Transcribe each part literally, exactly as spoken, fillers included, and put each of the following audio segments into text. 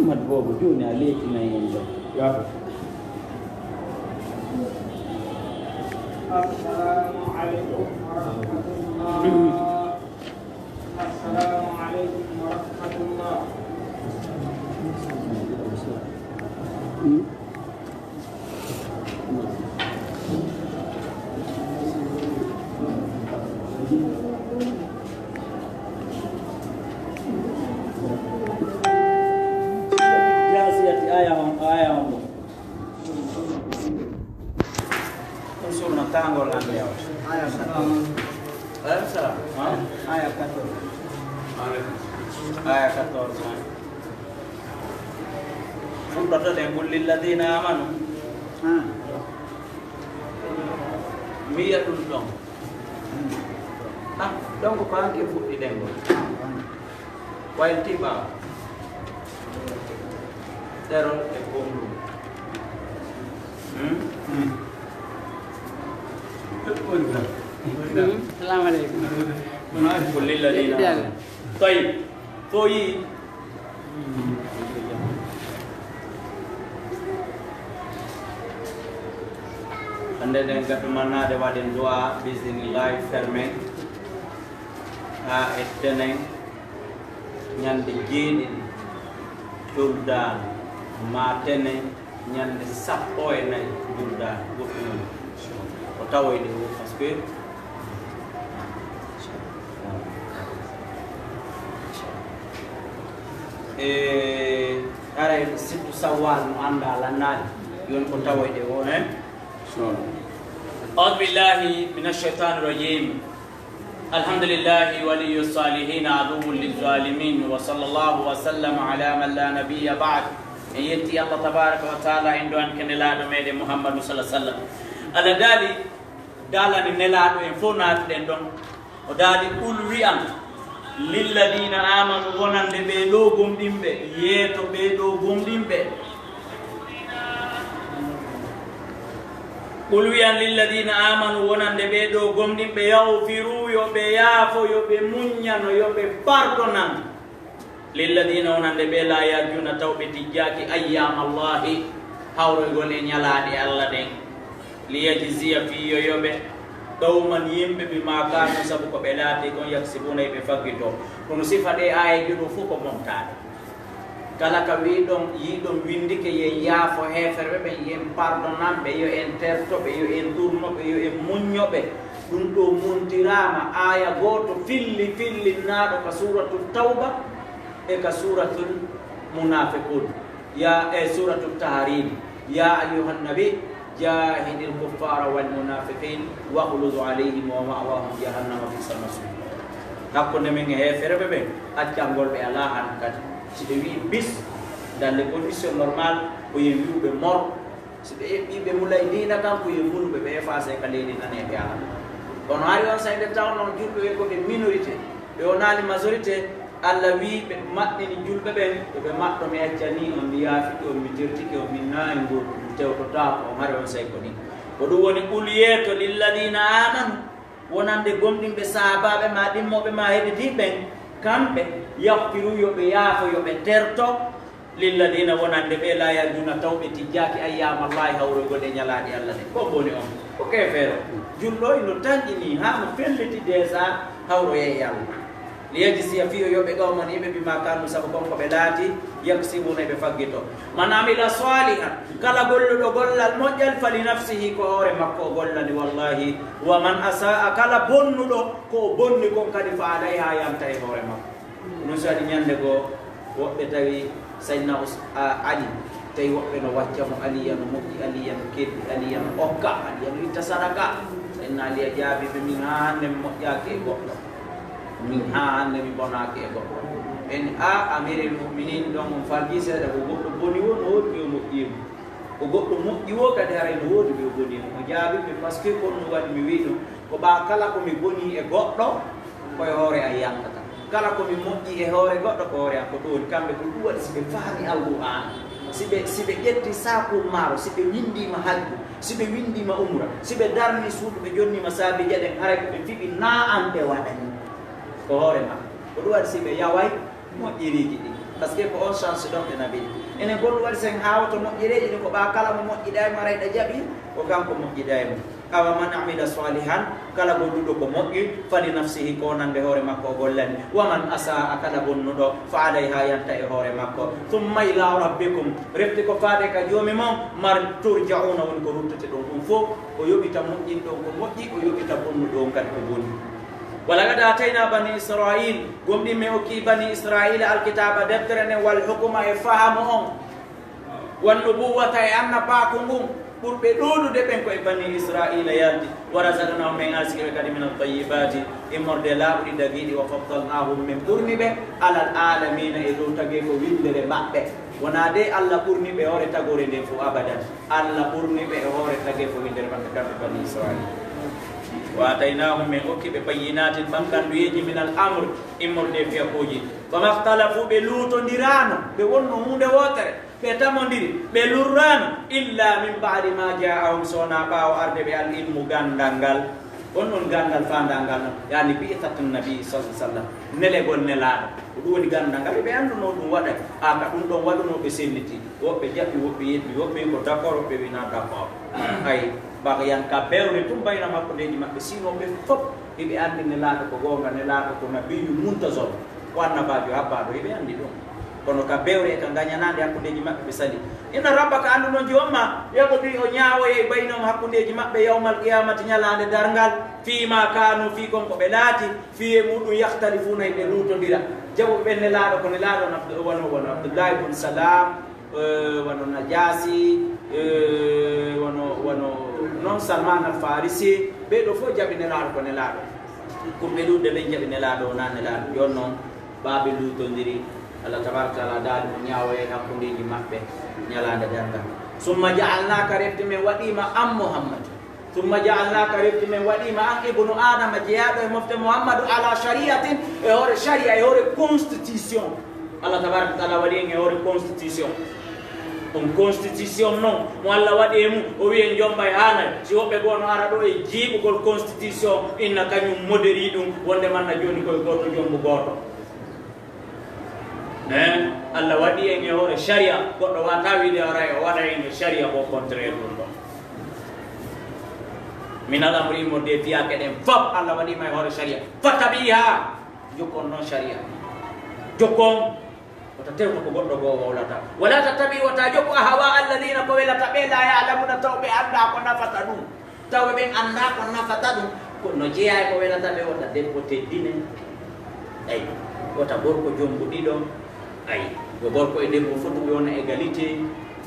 Mat boobu juuni a leetinay en ɗo. Yaafo. Assalamu alaikum warahmatullah. Assalamu alaikum warahmatullah. Jasiyati aya on, aya on ɗo. Ɗum surna tangol hannde yawta. Aya quatorze. Alaikum salam. Ha? Aya quatorze. Aya quatorze, ha. Fuɗɗoto ɗen, "Qul lilladina amanu." Ha. Wiya ɗum ɗon. Ah, donc ko hanki fuɗɗi ɗen ngol. Waylti ɓaawo. Ɗerol e gomɗum. Hmm? Hmm. Salamu aleykum. Ko lilladina. Tayyib. Fo yi. Hannde ɗen gaddu mannaade waɗen du'a bismillah fermé haa e tenen ñande jeeɗiɗi juldaani ma tenen ñande sappo e nayi juldaani goɗɗum ko tawoyde o parce que e aray sittu sawwal mo annda lannaade yon ko tawoyde o ne. أعوذ بالله من الشيطان الرجيم. الحمد لله ولي الصالحين عدو للظالمين وصلى الله وسلم على من لا نبي بعد. En yetti Allah tabaraka wa taala en ɗo an ke nelaaɗo meɗen Muhammadu sallallahu alaihi wasallam. Allah daali daalani nelaaɗo en fof naatuɗen ɗon. O daali, "Qul wi'an lilladina amanu wonande ɓee ɗo gomɗinɓe, yeeto ɓee ɗo gomɗinɓe. Qul wi'an lilladina amanu wonande ɓee ɗo gomɗinɓe, yawfiru yo ɓe yaafo, yo ɓe muññano, yo ɓe pardonan." Lilladina wonande ɓe la yarjuna taw ɓe tijjaaki ayyama Allahi hawroygol e ñalaaɗe Allah ɗen. Liyajziya fii yo yoɓe qawman yimɓe bima kaanu sabu ko ɓe laati kon yaksibuna e ɓe faggito. Kono sifa ɗe aayeejo ɗo fof ko momtaade. Kala ka wiɗon yiɗon windike yen yaafo heeferɓe ɓen yen pardonanɓe yo en tertoɓe yo en turnoɓe yo en muññoɓe. Ɗum ɗo muntiraama aaya gooto filli fillinnaaɗo ka suuratu tawba e ka suuratul munafiqun ya e suuratul tahrim ya ayyuhan nabi jahidil kuffara wal munafiqin waghluz alayhim wa ma'wahum jahannama bi'sal masir. Hakkunde men e heefereɓe ɓen accangol ɓe alaa han kadi si ɓe wi'i bis dans les conditions normales ko yen wi'uɓe mor. Si ɓe eɓɓii ɓe mulay diina kan ko yo munuɓe ɓe effacer ka leydi naneeɓe ala. Kono hari on say nde tawno julɓe ɓe ko ɓe minorité ɓe wonaali majorité. Allah wii ɓe maɗɗini julɓe ɓen ɓe ɓe maɗɗo mi accani on mi yaafiki on mi tertiki on min na en goɗɗum tewtotaako on hari on say ko ni. Ko ɗum woni qul yeeto lilladina amanu wonande gomɗinɓe sahaabaaɓe ma ɗimmoɓe ma heɗitii ɓen kamɓe yahfiru yo ɓe yaafo yo ɓe terto. Lilladina wonande ɓe la yarjuna taw ɓe tijjaaki ayyama Allahi hawroygol e ñalaaɗi Allah ɗen ko boni on ko keefeero. Julɗo ino tanƴini haa no felliti desa hawroye e Allah. Liyajziya fiyo yoɓe qawman yimɓe bima kanu sabu kon ko ɓe laati yaksibuna e ɓe faggito. Man amila salihan kala golluɗo gollal moƴƴal fali nafsihi ko hoore makko o gollani wallahi. Wa man asaa kala bonnuɗo ko o bonni kon kadi fa alayha yanta e hoore makko. Ɗum so waɗi ñande goo woɓɓe tawi sayyidina ali tawi woɓɓe no wacca mo aliya no moƴƴi aliya no keddi aliya no okka aliya no itta sadaka. Sayyidina aliya jaabi ɓe min haa hannde mi moƴƴaaki e goɗɗo. Min haa hannde mi bonaaki e goɗɗo. Ɓe ni a amiril muminin ɗon on falji seeɗa ko goɗɗo boni wo no woodi ɓe o moƴƴiimo. Ko goɗɗo moƴƴi wo kadi haray no woodi ɓe o boni mo o jaabi ɓe parce que kon no waɗi mi wii ɗum ko ɓaa kala ko mi boni e goɗɗo koye hoore an yaltata kala ko mi moƴƴi e hoore goɗɗo ko hoore an ko ɗum woni kamɓe ko ɗum waɗi si ɓe faami alqur'an si ɓe si ɓe ƴetti sakul maaro si ɓe winndima hajju si ɓe winndima umra si ɓe darni suudu ɓe jonnima saabi jeɗen haray ko ɓe fiɓi na an ɓe waɗani ko hoore ma ko ɗum waɗi si ɓe yaway moƴƴiriiji ɗi Parce que ko on chance ɗon ɓe naɓiri. Enen ko ɗum waɗi sen haawoto moƴƴereeji ɗin, ko ɓaa kala mo moƴƴiɗaa e mo, aray ɗa jaɓi, ko kanko moƴƴiɗaa e mo. Awa man amila salihan, kala golluɗo ko moƴƴi, fali nafsihi, ko nande hoore makko o gollani. Wa man asaa, kala bonnuɗo, fa alayha, yanta e hoore makko. Thumma ila rabbikum, refti ko faade ka Joomi mon, mar turja'una, woni ko ruttete ɗon ɗum fof, o yoɓita moƴƴinɗo on ko moƴƴi, o yoɓita bonnuɗo on kadi ko boni. Wa laqad aatayna bani Israil, gomɗin men okki bani Israila alkitaba, deftere nden, wal hukma, e fahamu on, wan nubuwata, e annabaaku ngun, ɓurɓe ɗuuɗude ɓen ko e bani Israila yalti. Wa razaqnahum, men arsiki ɓe kadi, min at-tayyibati, immorde laaɓuɗi dagiiɗi, wa faddalnahum, men ɓurni ɓe, alal alamina, e dow tagee ko winndere maɓɓe. Wonaa de Alla ɓurni ɓe hoore tagoore nden fof, abadan. Alla ɓurni ɓe e hoore tagee ko winndere maɓɓe, kamɓe bani Israila. Wa ataynahum, men okki ɓe, bayyinatin, ɓankanduyeeji, min al amr, immorde fiyakuuji. Fama ikhtalafu, ɓe luutondiraano, ɓe wonno huunde wootere, ɓe tamondiri, ɓe lurraano, illa min ba'di ma ja'ahum, so wonaa ɓaawo arde ɓe al ilmu, ganndal ngal. On ɗon ganndal faandaangal non, yaani bi'satun nabi sallallahu alaihi wasallam, nelegol nelaaɗo. Ko ɗum woni ganndal ngal, ɓe anndunoo ɗum waɗay. A ka ɗum ɗon waɗunoo, ɓe senniti. Woɓɓe jaɓi, woɓɓe yeddi, woɓɓe ko d'accord, woɓɓe wina d'accord. Ay, bagayan ka bewre tun bayna hakkundeeji maɓɓe, sinon ɓe fof hiɓe anndi nelaaɗo ko goonga, nelaaɗo ko nabiyyu muntazor, ko annabaajo habbaaɗo, hiɓe anndi ɗum. Kono ka bewre e ka ngañanaande hakkundeeji maɓɓe, ɓe sali. Inna rabbaka, anndu non joom ma, yaqdi, o ñaawoyay, baynahum, hakkundeeji maɓɓe, yawmal qiyamati, ñalaande darngal, fii ma kaanu, fii kon ko ɓe laati, fii e muɗum, yahtalifuuna, e ɓe luutondira. Jaɓuɓe ɓen nelaaɗo ko nelaaɗo on Abdu-, wano, wano Abdullahi bun Salam, eh, wano Najaasi, eh, wano, wano non Salman al Farisi, ɓee ɗoo fof jaɓi nelaaɗo ko nelaaɗo. Kumɓe ɗuuɗude ɓen jaɓi nelaaɗo, wonaa nelaaɗo. Jooni non, ɓaa ɓe luutondiri, Allah tabaraka taala daali mo ñaawoyay hakkundeeji maɓɓe ñalaande darngal. Summa ja'alnaaka, refti men waɗii ma an Muhammad. Summa ja'alnaaka, refti men waɗii ma an Ibnu Aadama, jeyaaɗo e mofte Muhammadu, ala shari'atin, e hoore shari'a, e hoore constitution. Allah tabaraka taala waɗi en e hoore constitution. On constitution non, mo Allah waɗi e mum, o wi'i en jomba e haanay. Si woɓɓe goo no ara ɗoo e jiiɓugol constitution, inna kañum moderi ɗum, wonde manna jooni koye gooto jombu gooto. Eh, Allah waɗi en e hoore sharia, goɗɗo wata wiide ara o waɗa en e sharia ko contraire ɗum ɗon. Min al amri, immorde e fiyaake ɗen fof, Allah waɗi ma e hoore sharia. Fattabi'ha, jokkon non sharia. Jokkon, wota tewto ko goɗɗo goo wowlata. Wala tattabi'u, wota jokku, ahwa alladina, ko welata ɓe, la ya'lamuna, taw ɓe annda ko nafata ɗum. Taw ɓe ɓen annda ko nafata ɗum, ko no jeyaa e ko welata ɓe, wota debbo teddine. Ay, wota gorko jombo ɗiɗo. Ay, yo gorko e debbo fotu ɓe wona égalité.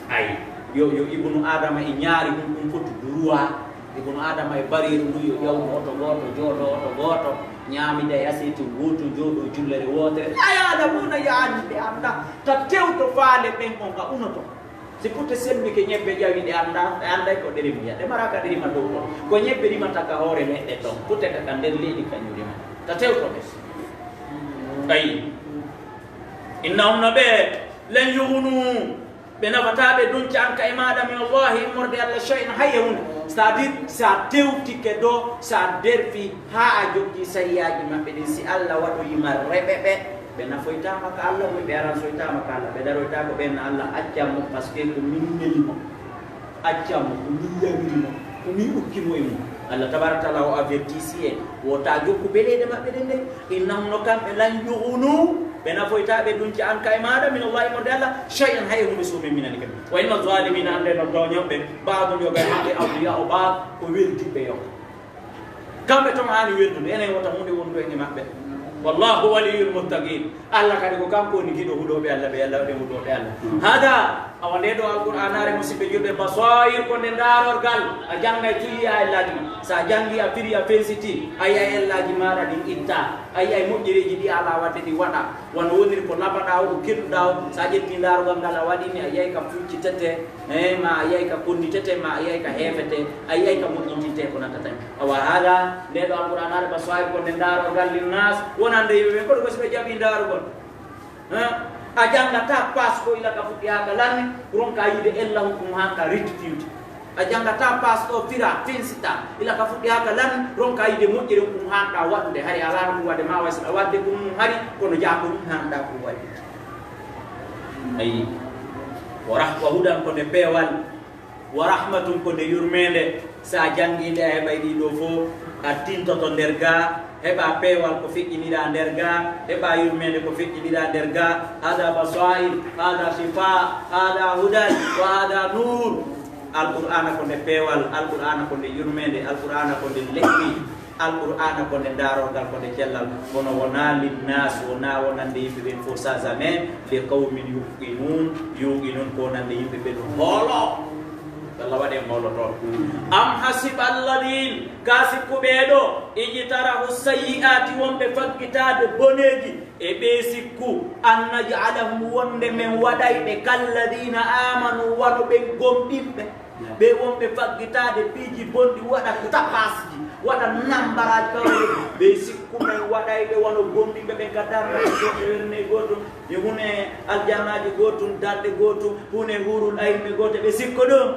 Ay, yo, yo Ibnu Adama e ñaari mum ɗum fotu droit. Ibnu Adama e bariiru ndu yo ƴawnu oto gooto, jooɗo oto gooto, ñaamida e assiette wootu, jooɗo jullere wootere. La ya'lamuna, yaani ɓe annda. Ta tewto faale ɓen on ka unoto. Si putte semmike ñebbe ƴawi ɗe annda, ɗe annday ko ɗe rimi, ɗe mara ka ɗe rima dow ton. Ko ñebbe rimata ka hoore leɗɗe ton, putte ka, ka nder leydi kañum rima. Ta tewto ɓe. Ayi. Innahum, no ɓe, lan yughnu, ɓe nafataa ɓe dunca anka e maaɗa min Allahi, immorde Allah, shay'an, hay e huunde. C'est-à-dire, si a tewtike ɗo, si a derfi haa a jokki sariyaaji maɓɓe ɗin, si Allah waɗoyi ma reɓe ɓe, ɓe nafoytaama ka Allah, ɓe aransoytaama ka Allah, ɓe daroytaako ɓen Allah, accan mo, parce que ko min neli mo. Accan mo, ko min yamiri mo, ko min ukki mo e mum. Allah tabaraka taala o avertisi en, wota jokku beleeɗe maɓɓe ɗen ɗen. Innahum, no kamɓe, lan yughnu, ɓe nafoytaa ɓe dunca anka e maaɗa, min Allahi, immorde Allah, shay'an, hay huunde, so min minani ɓe. Wa inna zalimina, annde no tooñooɓe, ba'dun, yoga e maɓɓe, awliya o ba'd, ko weldiɓɓe yoga. Kamɓe ton haani weldude, enen wota huunde wondu en e maɓɓe. Wallahu waliyul muttaqin. Allah kadi ko kanko woni giɗo huɗooɓe Allah ɓe, Allah waɗen huɗooɓe Allah. Hada, awa nde ɗo Alqur'aanaare, musidɓe julɓe, basair, ko nde ndaarorgal. A janngay tun yi'a ellaaji ma. So a janngi, a firi, a fensiti, a yi'ay ellaaji maaɗa ɗin itta. A yi'ay moƴƴereeji ɗi a alaa waɗde ɗi waɗa. Wano woniri ko nafaɗaa o, ko keɗuɗaa o. So a ƴettii ndaarorgal ngal a waɗi ni, a yi'ay ka fuccitete. Eh, ma a yiyay ka konnitete, ma a yiyay ka heefete, a yiyay ka moƴƴintinte ko nattata en. Awa haala, nde ɗo Alqur'aanaare basair ko nde ndaarorgal linnas, wonande yimɓe ɓen, kono ko si ɓe jaɓi ndaarugol. Eh, a janngataa paas ko ila ka fuɗɗi haa ka lanni, ronka yiide ella hukum haa ka rectifiwde. A janngataa paas ɗo fira, fensita, ila ka fuɗɗi haa ka lanni, ronka yiide moƴƴere hukum haa ka waɗude. Hari alaa no ɗum waɗde, ma way so ɗa waɗde ko ɗum hari, kono jaa ko ɗum haa ɗa ko waɗi. Ayi, wa rahma, hudan ko nde peewal, wa rahmatun ko nde yurmeende. So a janngii nde, a heɓay ɗii ɗoo fof, a tintoto nder gaa, heɓa peewal ko feƴƴiniraa nder gaa, heɓa yurmeende ko feƴƴiniraa nder gaa. Hada basair, hada shifa, hada hudan, wa hada nur. Alqur'aana ko nde peewal, Alqur'aana ko nde yurmeende, Alqur'aana ko nde lekki, Alqur'aana ko nde daarorgal, ko nde cellal. Kono wonaa linnaas, wonaa wonande yimɓe ɓen fof, ça jamais, li qawmin yuqinun, yuqinun ko wonande yimɓe ɓen hoolo. Yalla waɗen hoolotooɓe. Am hasiba alladin, ka sikku ɓee ɗoo, ijtarahu sayyi'aati, wonɓe faggitaade boneeji, e ɓee sikku, an naj'alahum, wonde men waɗay ɓe, kalladina amanu, wano ɓen gomɗinɓe. Ɓe wonɓe faggitaade piiji bonɗi, waɗa tapasji, waɗa nambaraaji kawre. Ɓe sikku men waɗay ɓe wano gomɗinɓe ɓen ka darnde gooto, werne gooto, e hune aljannaaji gootum, darɗe gootum, hune huurul aynɓe gooto, ɓe sikko ɗum.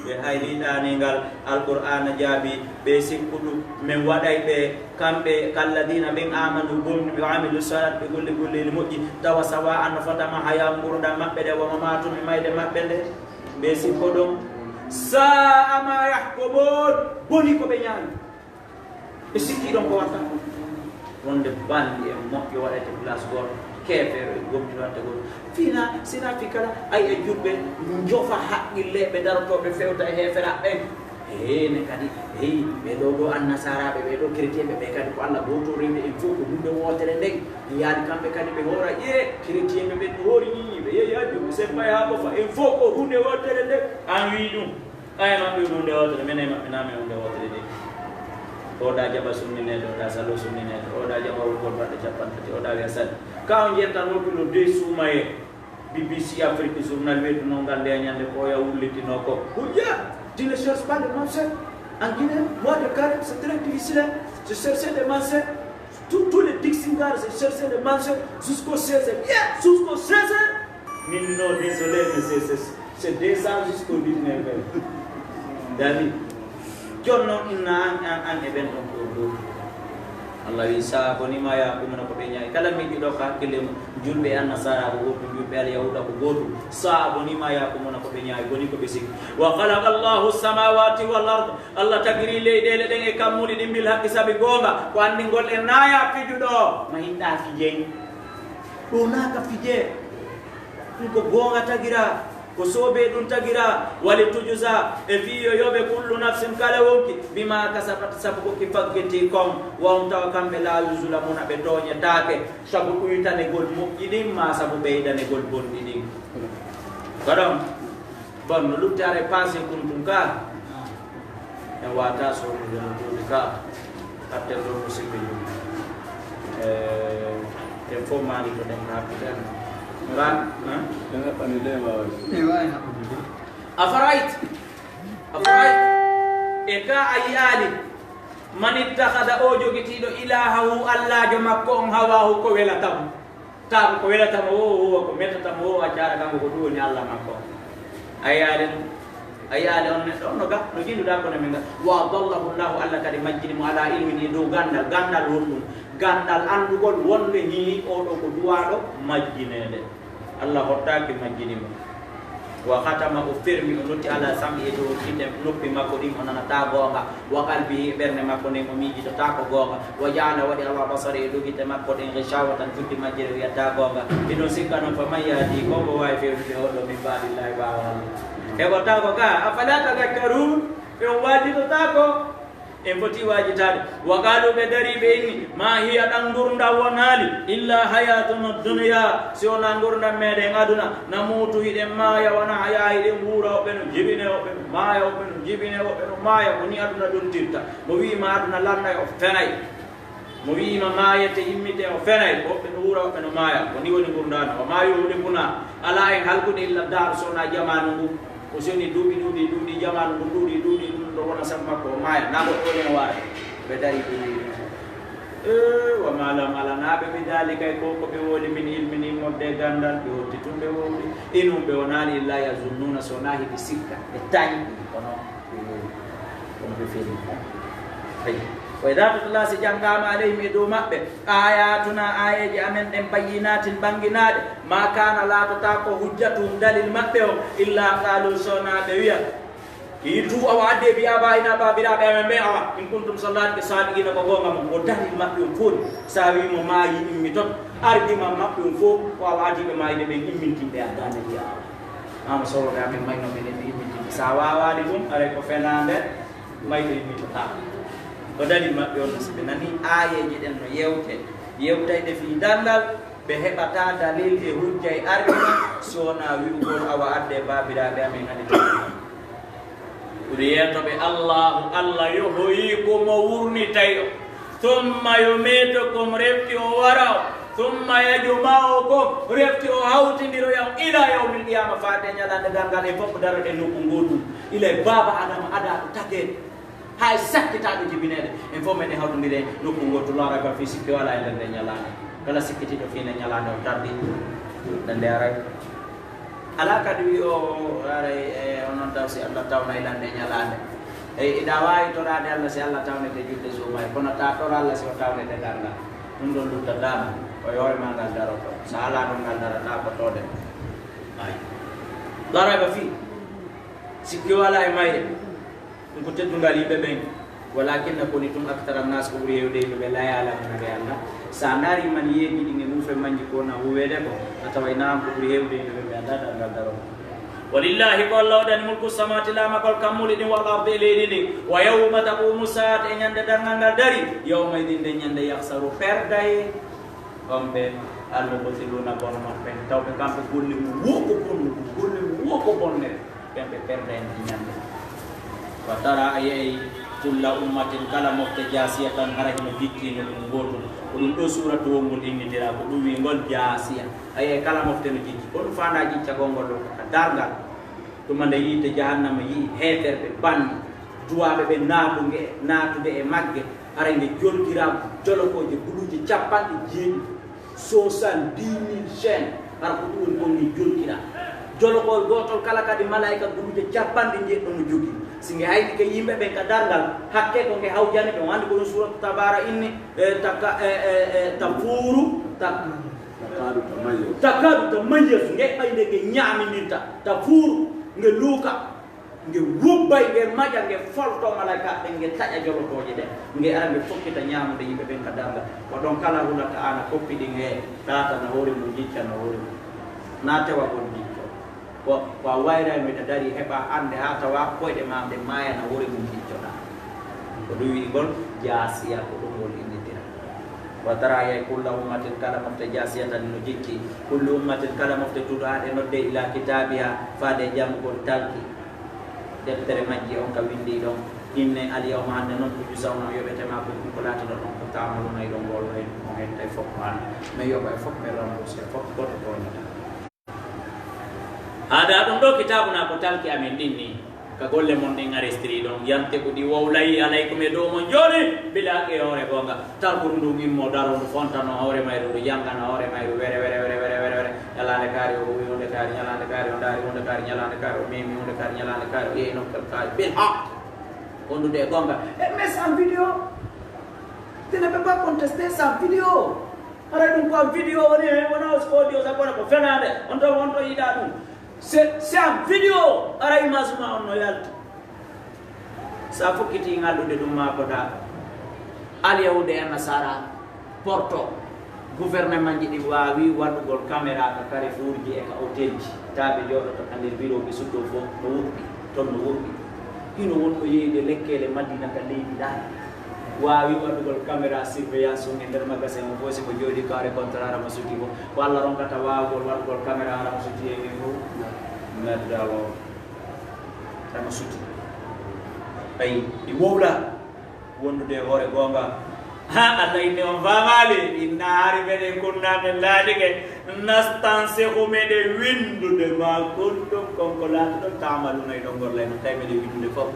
Ɓe hayri ɗaaniingal, Alqur'aana jaabi, ɓe sikku ɗum, men waɗay ɓe, kamɓe, kalladina ɓen amanu, gomɗi, ɓe amilu salat, ɓe golli golleeli moƴƴi, tawa sawa an no fota mahaya ngurdam maɓɓe nde, wa mamaatum e mayde maɓɓe nde, ɓe sikko ɗum. Sa'a ma yahkumun, boni ko ɓe ñaami. Ɓe sikki ɗon ko watta ko. Wonde banndi e moƴƴo waɗete place gooto, keefeero e gomɗinwante gooto. Fina, sina fi kala, ay e julɓe, njofa haqqille ɓe darotooɓe fewta e heeferaaɓe ɓen. Heene kadi, hey, ɓee ɗoo ɗoo annasaraaɓe, ɓee ɗoo chrétienɓe, ɓe kadi ko Alla gooto rewde, en fof ko huunde wootere nden. Yaani kamɓe kadi ɓe hoora, ƴee, chrétienɓe ɓen no hoori nii, ɓe yehi haa julɓe, sen pay haa ɓofa, en fof ko huunde wootere nden. An wii ɗum. Aya maɓɓe ko huunde wootere, menen e maɓɓe naa men huunde wootere de. Oɗa jaɓa sunnineede, oɗa salo sunnineede, oɗa jaɓa worgol baɗɗo capanɗe tati, oɗa wiya sali. Ka on njettan woppi no dey suumaye. B B C Afrique Journal weddunoo ngal nde ñannde ko oya wullitino ko. Hujja, tu ne cherches pas de manseur. En Guinée, mois de carême, c'est très difficile, hein. Je cherchais des manseurs. Tous, tous les Dixingars, je cherchais des manseurs jusqu'au seize. Yeah, jusqu'au seize. Min, non, désolé, mais c'est, c'est, c'est deux cents jusqu'au dix-neuf heures. Dami, jonno inna an, an, an e ɓen ɗon ko ɗo. Allah wi, sa bonima ya kumuna ko ɓe ñaay. Kala miijuɗo ko hakkille mum, julɓe e annasara ko gootum, julɓe alyahuda ko gootum. Sa bonima ya kumuna ko ɓe ñaay, boni ko ɓe sikki. Wa khalaqa Allahu samawati wal ard. Allah tagiri leyɗeele ɗen e kammuuli ɗin bil haqqi sabi goonga. Ko anndingol en naya fijuɗo. Ma hinɗa fijey. Ɗo naaka fijee. Ɗum ko goonga tagiraa, ko soobee ɗum tagiraa, wali tujza, e fii yo yoɓe kullu nafsin kala wonki, bimaa kasabat, sabu ko ki faggiti kon, wa hum tawa kamɓe laa yuzlamuuna ɓe tooñetaake, sabu ɗuytanegol moƴƴi ɗin, maa sabu ɓeydanegol bonɗi ɗin. Ko ɗon. Bon, no lutti are passé kuntum ka. En wata so no jono tuuti ka. Atten ɗo ko sikki ɗum. Eh, en fof maani ko ɗen haɓɓiten. Nga, hein? Ɗen haɓɓani ɗe waawi. Ɗe waawi haɓɓude. Afarait. Afarait. E ka a yi'aali. Man ittakhada, o jogitiiɗo, ilahahu, allaajo makko on, hawahu, ko welata mo. Taako ko welata mo o, o, ko metata mo o, a caara kanko ko ɗum woni Allah makko. A yiyaali ɗum? A yiyaali on neɗɗo on no ga, no jiiduɗaa kono min ga. Wa adallahu Allahu, Allah kadi majjini mo ala ilmin e dow ganndal, ganndal honɗum? Ganndal anndugol wonde hii oo ɗoo ko duwaaɗo majjineede. Allah hottaaki majjini mo. Wa khatama, o fermi, o notti ala sam'i, e dow gite noppi makko ɗin, o nanataa goonga. Wa qalbihi, e ɓernde makko nden, o miijitotaako goonga. Wa ja'ala, waɗi ala basari, e dow gite makko ɗen, ghishawatan, cuddi majjere wiyataa goonga. Miɗo sikka non, faman yahdi, ko mbo waawi fewnude oo ɗoo, min ba'dillahi, ɓaawo Allah? E ko taako ka, afala tadhakkarun, ɓe on waajitotaako? En foti waajitaade. Wa qaalu, ɓe darii, ɓe inni, maa hiya, ɗan ngurndan wonaali, illa hayatuna dunya, si wonaa ngurndan meeɗen aduna, namuutu, hiɗen maaya, wa nahya, hiɗen wuura, woɓɓe no jibine, woɓɓe no maaya, woɓɓe no jibine, woɓɓe no maaya. Ko nii aduna ɗontirta. Mo wi'i ma aduna lannday, o fenay. Mo wi'i ma maayete, immite, o fenay. Woɓɓe no wuura, woɓɓe no maaya. Ko nii woni ngurndan. Wa maa yuhlikuna, alaa en halkude, illa dahru, si wonaa jamaanu ngu. Ko soni duuɓi ɗuuɗi, ɗuuɗi, jamaanu ngu ɗuuɗi, ɗuuɗi, ɗum ɗo wona sabu makko, o maaya, naa goɗɗo woni e waare. Ɓe darii, ɓe wi'i, "Ee, wa maa lahum," alanaa ɓe, "bi daalika," e ko, ko ɓe woodi, "min ilmin," immorde e ganndal, ɓe hotti tun ɓe wowli. "In hum," ɓe wonaali, "illaa yazunnuuna," so wonaa hiɓe sikka, ɓe tañi, kono ɓe wowli, kono ɓe feli. Ayi. Wa idha tutla, si janngaama, alayhim, e dow maɓɓe, ayatuna, aayeeje amen ɗen, bayyinatin, ɓannginaaɗe, ma kana, laatotaako, hujjatuhum, dalil maɓɓe on, illa qalu, so wonaa ɓe wi'a, i'tu, awa addee, bi abaina, baabiraaɓe amen ɓen, awa, in kuntum, so laatike, sadiqina, ko goonga mon. Ko dalil maɓɓe on fof, so a wii mo maayi, immitoto, argument maɓɓe on fof, ko awa adiiɓe maayde ɓen, immintinɓe, addaande wi'a, awa, ama soroɓe amen mayno men en immintinɓe. So a waawaali ɗum, aray ko fenaande, mayde immitotaako. Ko dalil maɓɓe on, no si ɓe nanii aayeeje ɗen no yewte, yewtayɗe fii darngal, ɓe heɓataa dalil e hujja e argument, so wonaa wi'ugol, awa addee baabiraaɓe amen hade tan. Ɓuri yeeto ɓe Allaahu, Alla yohoyii ko mo wurnitay o. Thumma yumitukum, refti o wara o. Thumma yajma'ukum, refti o hawtindiroya on ila yawmil qiyama, faade ñalaande darngal, en fof daroɗen nokku ngootu. Ila e baaba Adama adaaɗo tageede. Hay sakkitaaɗo jibineede. En fof meɗen hawtondiri e nokku ngootu, la rayba fii, sikke walaa e nder nde ñalaande. Kala sikkitiiɗo fii nde ñalaande o tardi. Nde nde aray. Alaa kadi wi o aray, e, onon taw si Alla tawnay lan nde ñalaande. E, iɗa waawi toraade Alla si Alla tawnete julde suumaye, kono ta tora Alla si o tawnete darngal. Ɗum ɗon luttataama, ko e hoore maa ngal daroto. So alaa ɗon ngal darataa ko tooɗe. Ay. La rayba fii. Sikke walaa e mayre. Ɗum ko teddungal yimɓe ɓen. Walakinna, koni tun, aktara nnaasi, ko ɓuri heewde yimɓe ɓe, laa ya'lamuuna, ɓe anndaa. So a ndaarii man yeegiɗi e muufe majji ko na huuweede ko, a taway naam ko ɓuri heewde yimɓe ɓe, ɓe anndaa darngal daroo. Walillahi, ko Alla waɗani, mulku samawaati, laamakol kammuuli ɗin, wal ardi, e leydi ndin. Wa yawma taquumu saa'atu, e ñande darngal ngal darii, yawma idin, nden ñande, yakhsaru, perday. Kamɓe al-mubtiluuna, bono maɓɓe, tawɓe kamɓe golle mum wo ko bonnude, golle mum wo ko bonde, ɓen ɓe perda en e ñande. Wa tara, a yi'ay, kulla ummatin, kala mofte, jaasiyatan, hara hino jikki nokku gootol. Ko ɗum ɗo suuratu wongol innitiraa, ko ɗum wi'ngol jaasiya. A yi'ay kala mofte no jikki. Ko ɗum faandaa jiccagol ngol ɗo ka darngal. Tuma nde yiite jahannama yi'i heeferɓe banni, duwaaɓe ɓe naatu nge, naatude e magge, hara nge jolkiraa jolokooje guluuje capanɗe jeeɗiɗi, soixante-dix mille chaînes, hara ko ɗum woni kon nge jolkiraa. Jolokol gootol kala kadi malaa'ika guluuje capanɗe njeeɗiɗi no jogii. Si nge haydike yimɓe ɓen ka darngal, hakkee ko nge hawjani ɓe, on anndi ko ɗum suuratu Tabaara inni, e, taka-, e, e, e, tafuuru, tak-, Takadu tamayyazu. Takadu tamayyazu, nge ɓay nde nge ñaamindirta, tafuuru, nge luuka, nge wubbay, nge maƴa, nge folto malaa'ikaaɓe ɓen, nge taƴa jolokooje ɗen, nge ara nge fokkita ñaamude yimɓe ɓen ka darngal. Ko ɗon kala hulata ana koppi ɗin he, taata na hoore mum, jicca na hoore mum. Na tewagol jicco. Ko, ko a wayrayno, iɗa darii, heɓaa annde haa tawaa koyɗe maa ɗe maayana hoore mum, jiccoɗaa. Ko ɗum wi'gol jaasiya, ko ɗum woni innitira. Wa tara, a yi'ay, kulla ummatin, kala mofte, jaasiyatan, no jikki. Kullu ummatin, kala mofte, tud'a, ɗe nodde, ila kitaabiha, faade janngugol talki. Deftere majji on ka winndii ɗon. Inne, al yawma, hannde non, tujzawna, on yoɓete ma, ko ɗum ko laatiɗon on ko ta'maluna, hiɗon ngolloyno, on hettay fof ko an. Mi yoɓay fof, mi rembourse fof, gooto tooñataa. Haadaa ɗum ɗoo kitaabuna, ko talki amen ɗin nii, ka golle mon ɗin arestiri ɗon, yantiqu, ɗi wowlay, alaykum, e dow mon jooni, bil haqqi, e hoore goonga. Talkuru ndun immoo daroo, ndu fontano hoore mayru, ndu janngana hoore mayru, were, were, were, were, were, were. Ñalaande kaari o huwi huunde kaari, ñalaande kaari o ndaari huunde kaari, ñalaande kaari o memi huunde kaari, ñalaande kaari o yehi nokkel kaari, bil haqq. Wondude e goonga. E mais c'est en vidéo. Tu ne peux pas contester, c'est en vidéo. Haray ɗum ko en vidéo woni he, wona ko audio, sabu wona ko fenaande. On ɗo, on ɗo yiɗaa ɗum. C'est, c'est en vidéo. Haray image ma on no yalti. Sa fokkitii ngallude ɗum, maa ko da Alyahuude e Nasaara porto. Gouvernement ji ɗi waawi waɗugol caméra ka carrefour ji e ka hôtel ji. Taa ɓe jooɗoto ka nder bureau, ɓe suttoo fof no woɗɗi, toon no woɗɗi. Hino won ko yeeyde lekkeele Madina ka leydi ɗaani. Waawi waɗugol caméra surveillance on e nder magasin on fof, si mo jooɗii kaare contrat mo suti fof. Ko Alla ronkata waawugol waɗugol caméra hara mo suti e ɓe fof. Merde alors. Hara mo suti. Ayi, ɗi wowla. Wondude e hoore goonga. Ha, Alla inni on faamaali, inna hari meɗen kunna men laatike, nastansikhu meɗen winndude ma kuntum kon ko laatoɗon ta'maluna hiɗon golla, no tawi meɗen winndude fof.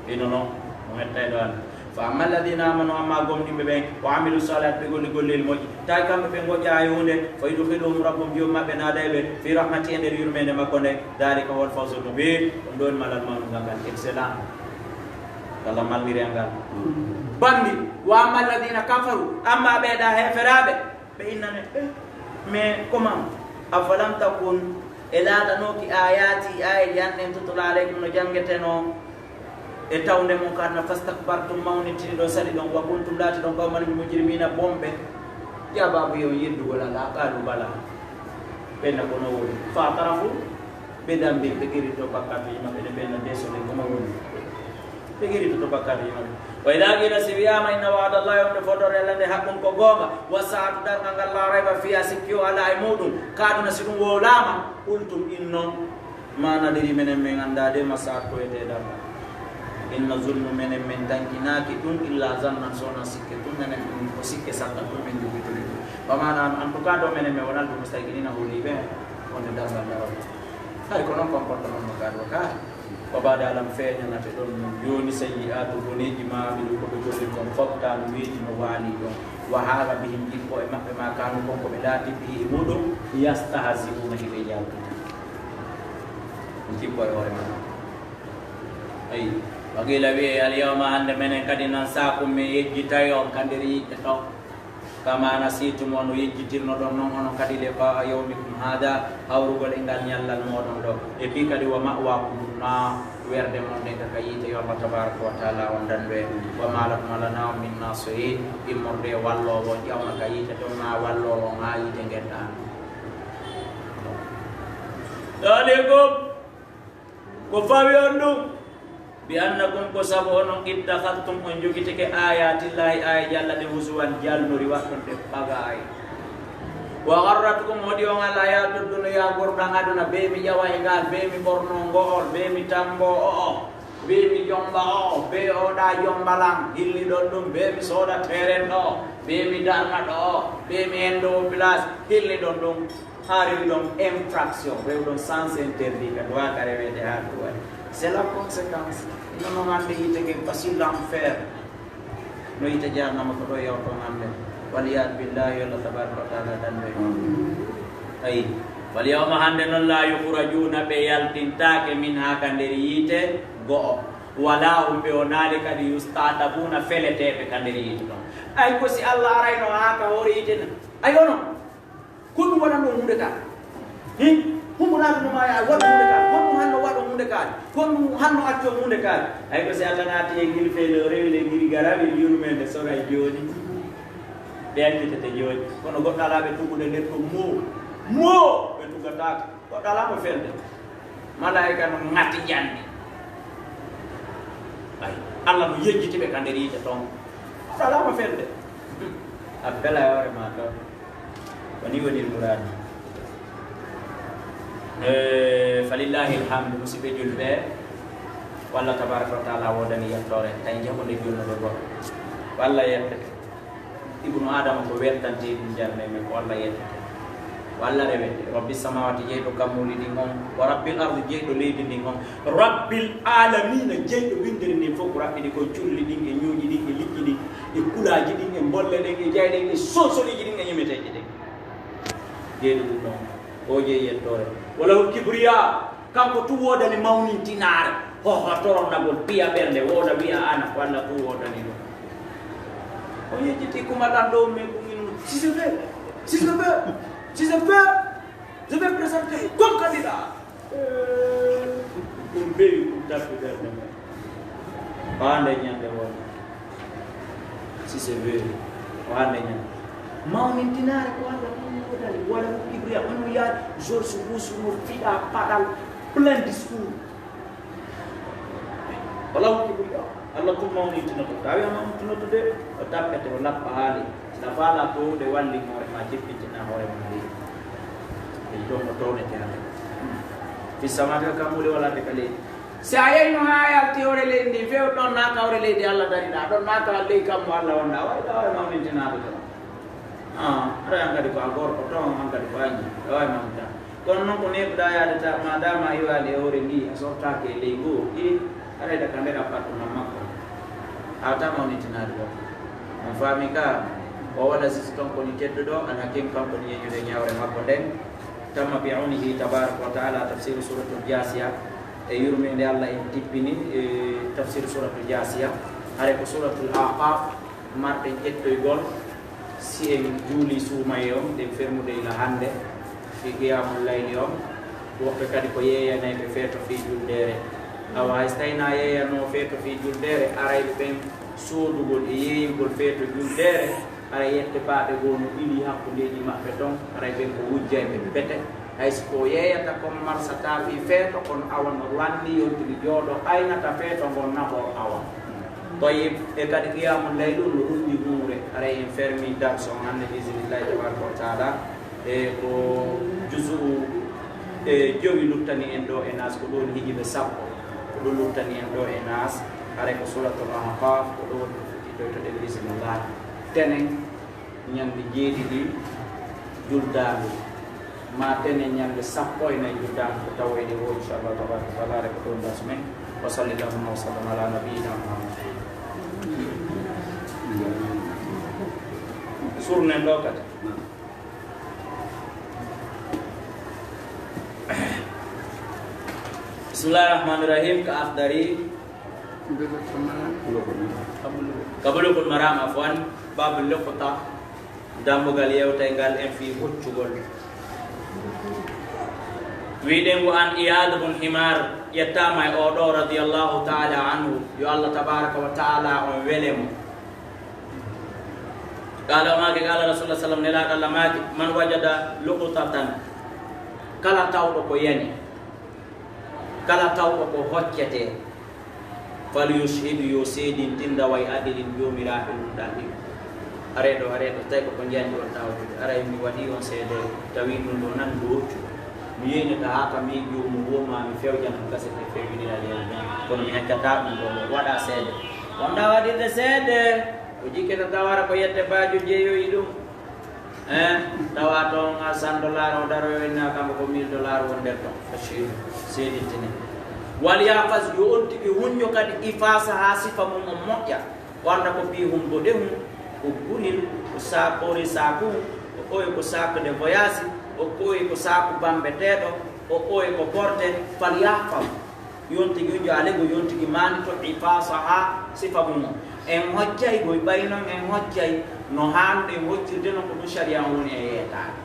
Hino non, mo mettay ɗo an. Fa amma alladhina amanu, amma gomɗinɓe ɓen, wa amilu salihat, ɓe golli golleeli moƴƴi, tawi kamɓe ɓe ngoƴƴaa e huunde, fa yudkhiluhum rabbuhum, joom maɓɓe naada e ɓe, fi rahmati, e nder yurmeende makko nde, dhalika huwal fawzul mubin, ɗum ɗo woni malal mawnungal ngal, excellent. Allah malmiri e ngal. Bambi, wa amma alladina kafaru, amma ɓeeɗa heeferaaɓe, ɓe innane, eh, mais comment, afalam takun, e laatanooki ayati, ayeeji an ɗen, tutula alaykum, no janngetenoo e tawnde mon, ka aduna, fastakbartum, mawnintini ɗon, sali ɗon, wa kuntum, laati ɗon, qawman mujrimina, bonɓe. Ya baabu, yo yeddugol alaa, qaalu bala. Ɓe na kono woni. Fa atarafu, ɓe dambi, ɓe girito bakkatuji maɓɓe, ne ɓe na désolé, kono woni. Ɓe girito to bakkatuji maɓɓe. Wa idha qila, si wiyaama, inna wa'da Allahi, wonde fodore Allah nde haqqun, ko goonga, wa sa'atu, darngal ngal, la rayba fiha, sikki o alaa e muɗum, ka aduna, si ɗum wowlaama, qultum, innon, ma nadri, menen men anndaa de, ma sa'at, ko wiyetee darngal. In nazunnu, menen men tankinaaki ɗum, illa zannan, so wonaa sikke tun, menen ɗum ko sikke sakka tun men jogitori ɗum. Wa ma nahnu, en tout cas, ɗo menen men wonaa bi mustayqinina, holiiɓe wonde darngal darotoo. Hay ko non comportement mo gaaɗo ka. Wa bada, alam, feeñanate ɗon no jooni, sayyi'atu, boneeji, ma amilu, ko ɓe golli kon fof, kanu, weeji no waali ɗon. Wa haqa bihim, jippo e maɓɓe, ma kanu, kon ko ɓe laati, bihi, e muɗum, yastahzi'una, hiɓe yaltita. Jippo e hoore maɓɓe. Ayi, wa qila, wi'e, al yawma, hannde menen kadi, nansaakum, men yejjitay on ka nder yiite ton. Kama nasitum, no yejjitirnoɗon non onon kadi, liqa'a yawmikum hada, hawrugol e ngal ñallal mooɗon ɗo. E fii kadi, wa ma'wakumun nar, werde mon nden ka yiite, yo Allah tabaraka wa taala on dandu en. Wa ma lakum, alaa on min nasirin, immorde e walloowo on ƴawna ka yiite ton, ma walloowo on haa yiite ngen ɗaano. Dalikum, ko fawi on ɗum, bi annakum, ko sabu onon, ittakhadhtum, on jogitike, ayatillahi, aayeeje Allah ɗe, huzuwan, jalnori, waɗɗon ɗe pagaay. Wa gharratkum, hoɗi on al hayatu dunya, ngurndan aduna, be mi ƴawa e ngal, be mi ɓorno ngo'ol, be mi tambo o'o, be mi jomba o'o, be oɗa jombalan, hilli ɗon ɗum, be mi sooda teren ɗo, be mi darna ɗo, be mi hendo place, hilli ɗon ɗum. Haa rewi ɗon infraction, rewi ɗon sens interdit, ka duwaa ka reweede haa ɗum waɗi. C'est la conséquence. Ino noon hannde yiite nge basi l'enfer. No yiite jahannama ko ɗo yawto hannde. Wal iyaadu billahi, yo Allah tabaraka wa taala dandu en. Ayi. Wal yawma, hannde noon, la yukhrajuuna, ɓe yaltintaake, minha, ka nder yiite go'o. Wala hum, ɓe wonaali kadi yusta'tabuuna, feleteeɓe ka nder yiite ɗon. Ay ko si Allah arayno haa ka hoore yiite na. Ay onon. Ko ɗum waɗan ɗon huunde ka? Hin? Humbo naata no maaya, a waɗa huunde ka. Ko ɗum hanno waɗo huunde ka. Ko ɗum hanno acco huunde ka. Hay ko si Allah naati e ngil feele, o rewi le ngiri garawi, yurmeende soray jooni. Ɓe accitete jooni. Kono goɗɗo alaa ɓe tuggude nder ɗum mo. Mo! Ɓe tuggataako. Goɗɗo alaa mo felde. Malaa'ika no ŋati janni. Ay, Allah no yejjiti ɓe ka nder yiite ton. Goɗɗo alaa mo felde. A fela e hoore ma ton. Ko ni woni muraadi. Eh, falillahi alhamdu, musidɓe julɓe. Walla tabaraka wa taala woodani yettoore, tawi jaɓude julnude goɗɗo. Walla yettete. Ibnu Adama ko wertante ɗum jarne men, ko Allah yettete. Ko Allah rewete. Rabbi samawati, jeyɗo kammuuli ɗin on. Wa rabbil ardi, jeyɗo leydi ndin on. Rabbil alamina, jeyɗo winndere ndin fof ko raɓɓiɗi kon, culli ɗin e ñuuƴi ɗin e liƴƴi ɗin e kulaaji ɗin e mbolle ɗen e jayɗe ɗen e sonsoliiji ɗin e ñemeteeje ɗen. Jeyɗo ɗum ɗon, o jeyi yettoore. Wa lahul kibriya, kanko tun woodani mawnintinaare, hohotornagol, piya ɓernde, wooda wiya ana ko Allah tun woodani ɗum. O yejjiti kuma ɗan ɗo men ko min, si je veux, si je veux, si je veux, je vais présenter comme candidat. Eh, ɗum bewi ɗum tappi ɓernde men. Haa nde ñande won. Si c'est vrai, o hannde ñande. Mawnintinaare ko Allah ɗum woodani. Wala ɗum Ibrahima, on wiya George Bush no fiɗa paɗal, plein discours. Wala ko Ibrahima, Allah tun mawnintinoto. Tawi o mawnintinoto de, o tappete, o lappa haali. Sina faala towde walli hoore ma, jippintina hoore ma leydi. E ɗon o townete hannde. Fi samaa'i, ka kammuuli wala de ka leydi. Si a yeyno haa yalti hoore leydi ndi, few ɗon naa ka hoore leydi Allah dariɗaa, ɗon naa ka ley kammu Allah wonɗaa, waɗi ɗaa hoore mawnintinaade ɗon. Ah, aray an kadi ko a gorko ton, an kadi ko a ñii, ɗo wawi mawninta. Kono noon ko neeɓuɗaa yaade ta, ma dama a iwaali e hoore ndi, a sortaaki e ley ngu, i, aray daga nder appartement makko. A wata mawnintinaade ɗon. On faami ka, o waɗa sisi ton ko ni tedduɗo, Al Hakim kanko ni yeñude ñawre makko nden. Tamma bi awnihi tabaraka wa taala, tafsiru suratul Jasiya. E yurmeende Allah en tippini e tafsir Suratul Jaasiya, hare ko Suratul Ahqaf marɗen ƴettoygol, si en juuli suumaye on, ɗen fermude ila hannde, fii qiyamul layli on, woɓɓe kadi ko yeeyanayɓe feeto fii juldeere. Awa hay so tawii na yeeyanoo feeto fii juldeere, arayɓe ɓen soodugol e yeeyugol feeto juldeere, hara yette baaɗe goo no ɓilii hakkundeeji maɓɓe ton, haray ɓen ko wujjayɓe pete. Hay si ko yeeyata kon marsataa fii feeto, kono awa no lanni yonti mi jooɗo aynata feeto ngon naɓoo awa. Tayyib, e kadi qiyamul layli on no ɗum ɗi huure, haray en fermi darsu on hannde bi iznillahi tabaraka wa taala. E ko juzu'u e jowi luttani en ɗo e Naas, ko ɗon hijiɓe sappo, ko ɗum luttani en ɗo e Naas, haray ko Suratul Ahqaf, ko ɗo woni ko fuɗɗitoytoɗen bi iznillah. Tenen ñande jeeɗiɗi juldaandu, ma tenen ñande sappo e nayi juldaandu, ko tawoyde o, inchallah tabaraka wa taala, haray ko ɗon darsu men. Wa sallallahu wa sallam ala nabiyyina Muhammad. Surnen ɗo kadi. Bismillahir Rahmanir Rahim, ka Akhdari. Ka Bulughul Maram, afwan, Babul Luqta, dambugal yewtay ngal en fii hoccugol. Wiɗen wo an Iyad bun Himar, ƴettaama e oo ɗoo radiyallahu ta'ala anhu, yo Allah tabaraka wa ta'ala on wele mo. Qala, o maaki, qala Rasulullah sallam, Nelaaɗo Allah maaki, "Man wajada luqtatan," kala tawɗo ko yani, kala tawɗo ko hoccetee, "falyushhid," yo seedintin, "daway adilin," joomiraaɓe mum ɗaɓɓi. Aree ɗo, aree ɗo, tawi ko ko njanɗi on tawtude. Aray mi waɗi on seede, tawi ɗum ɗo nan ɗo hoccu. Mi yeynata haa ka mi joomum woma mi fewjana ɗum kaset ɗe fewjinira lewru ndun. Kono mi accataa ɗum ɗo, waɗa seede. Wonɗaa waɗirde seede. O jikkita tawa hara ko yette baajo jeyoyi ɗum. Eh, tawa toon a cent dollars o daroyo inna kanko ko mille dollars won nder ton. Seedintine. Wal yahfaz, yo on tigi hunjo kadi ifaasa haa sifa mum on moƴƴa. O annda ko piihum boɗehum, ko guril, ko saakoori saaku, o oye ko sac de voyage, o oye ko saaku bambeteeɗo, o oye ko porte, fal yahfaz. Yontigi jo alego yontigi maani to ifasaha sifa mum o. En hojjay goy ɓay non en hojjay no haanuɗen hojjirde non ko ɗum sariya on woni e yeetaade.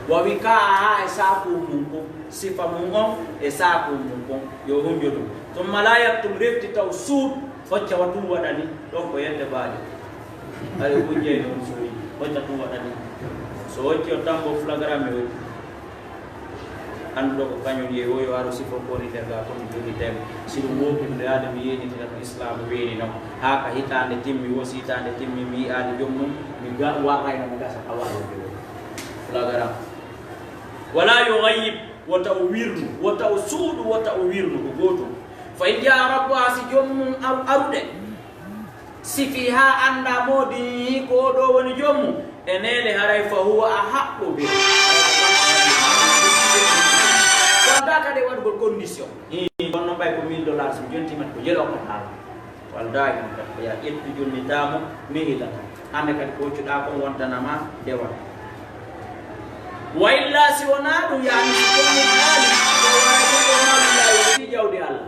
Wa wikaaha e saaku mum kon, sifa mum on e saaku mum kon, yo hunjo ɗum. Summa la yaktum, refti taw suuɗ, hocca wa ɗum waɗani, ɗon ko yedde baajo. Ayo hujjay non suuɗi, hocca ɗum waɗani. So hocci o tambo flagrant mi hocci. Annduɗo ko kañum yehi, o yo aro sifo ko woni nder ga, ko mi jogii tem. Si ɗum wooki nde yaade mi yeynitira ko Islaam weeni non. Haa ka hitaande timmi, wo si hitaande timmi, mi yi'aali joom mum, mi ga-, warrayno mo gasa ka warrude. Flagrant. Wala yughayib, wota o wirnu, wota o suuɗu, wota o wirnu, ko gootum. Fa in jaa rabbuha, si joom mum ar-, arude. Si fii haa annda moodi ko o ɗo woni joom mum, e neene haray fa huwa ahaqqu bi. Wonta kadi e waɗugol condition. Hii, kono noon ɓay ko mille dollars, mi jonti mat ko jelo ko haala. Wal daa'im kadi ko yaa ƴettu jonnitaamo, mi hilata. Hannde kadi ko hoccuɗaa kon wontanama dewal. Wa illa si wonaa ɗum, yaani si joom mum haali, ko wara ɗum ko haali laawi wonti jawdi Allah.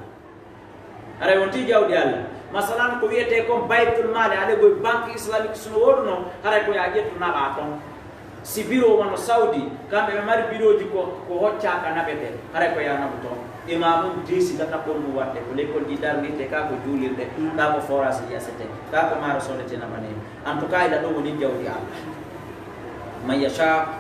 Haray wonti jawdi Allah. Masalan, ko wiyetee kon Baytul Maali, ale koye Banque Islamique, si no wooduno, haray ko yaa ƴettu naɓaa ton. Si biro wano Saudi, kamɓe ɓe mari birooji ko, ko hoccaa ka naɓetee, haray ko yaa naɓu ton. E maa ɗum diisi tataɓol mum waɗde, ko lekkol ɗi darnirtee, kaa ko juulirɗe, kaa ko forage ɗi yasetee, kaa ko maaro soodetee naɓanee. En tout cas, ila ɗum woni jawdi Allah. Man yasha